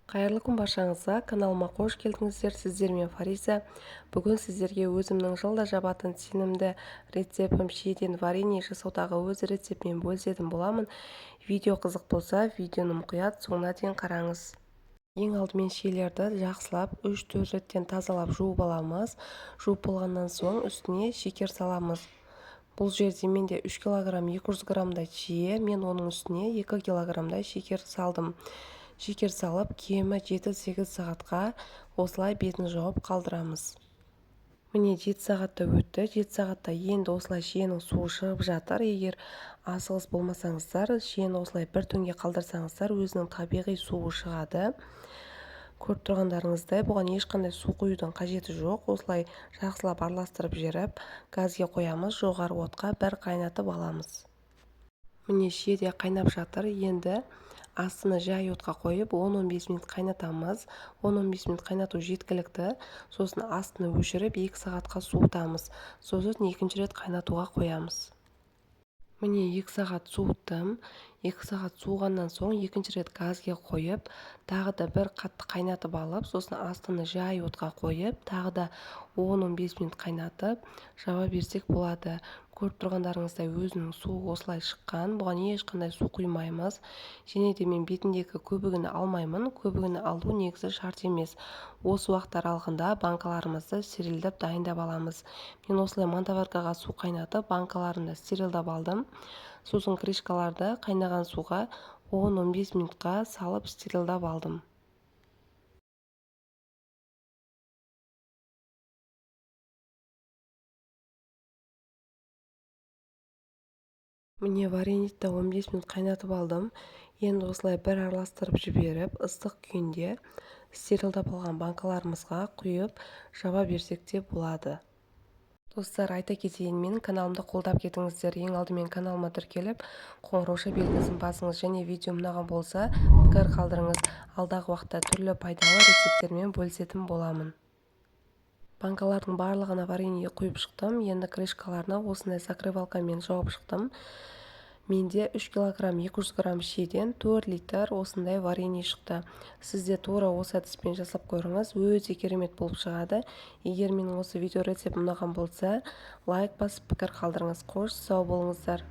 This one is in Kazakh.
Қайырлы күн баршаңызға, каналыма қош келдіңіздер. Сіздермен Фариза. Бүгін сіздерге өзімнің жылда жабатын сенімді рецептім шиеден варенье жасаудағы өз рецептіммен бөлісетін боламын. Видео қызық болса, видеоны мұқият соңына дейін қараңыз. Ең алдымен шиелерді жақсылап 3-4 реттен тазалап жуып аламыз. Жуып болғаннан соң үстіне шекер саламыз. Бұл жерде менде 3 килограмм 200 граммдай шие, мен оның үстіне 2 килограммдай шекер салдым. Шекер салып, кемі 7-8 сағатқа осылай бетін жауып қалдырамыз. Міне 7 сағатта өтті. 7 сағатта енді осылай шиенің суы шығып жатыр. Егер асығыс болмасаңыздар, шиені осылай бір түнге қалдырсаңыздар, өзінің табиғи суы шығады. Көріп тұрғандарыңыздай, бұған ешқандай су құюдың қажеті жоқ. Осылай жақсылап араластырып жіберіп, газге қоямыз, жоғары отқа бір қайнатып аламыз. Міне шие де қайнап жатыр. Енді астыны жай отқа қойып 10-15 минут қайнатамыз. 10-15 минут қайнату жеткілікті. Сосын астыны өшіріп 2 сағатқа суытамыз. Сосын екінші рет қайнатуға қоямыз. Міне 2 сағат суыттым. 2 сағат суығаннан соң екінші рет газге қойып, тағы да бір қатты қайнатып алып, сосын астыны жай отқа қойып, тағы да 10-15 минут қайнатып, жаба берсек болады. Көріп тұрғандарыңыздай өзінің суы осылай шыққан. Бұған ешқандай су құймаймыз. Және де мен бетіндегі көбігін алмаймын. Көбігін алу негізі шарт емес. Осы уақыт аралығында банкаларымызды стерилдеп дайындап аламыз. Мен осылай мантоваркаға су қайнатып, банкаларымды стерилдеп алдым. Сосын крышкаларды қайнаған суға 10-15 минутқа салып стерилдеп алдым. Міне вареньді 15 минут қайнатып алдым. Енді осылай бір араластырып жіберіп, ыстық күйінде стерилдеп алған банкаларымызға құйып, жаба берсек те болады. Достар, айта кетейін, менің каналымды қолдап кетіңіздер. Ең алдымен каналыма тіркеліп, қоңырауша белгісін басыңыз және видео ұнаған болса, пікір қалдырыңыз. Алдағы уақытта түрлі пайдалы рецепттермен бөлісетін боламын. Банкалардың барлығына варенье құйып шықтым. Енді крышкаларына осындай закрывалкамен жауып шықтым. Менде 3 килограмм 200 грамм шиеден 4 литр осындай варенье шықты. Сіз де тура осы әдіспен жасап көріңіз, өте керемет болып шығады. Егер менің осы видео рецептім ұнаған болса, лайк басып пікір қалдырыңыз. Қош, сау болыңыздар.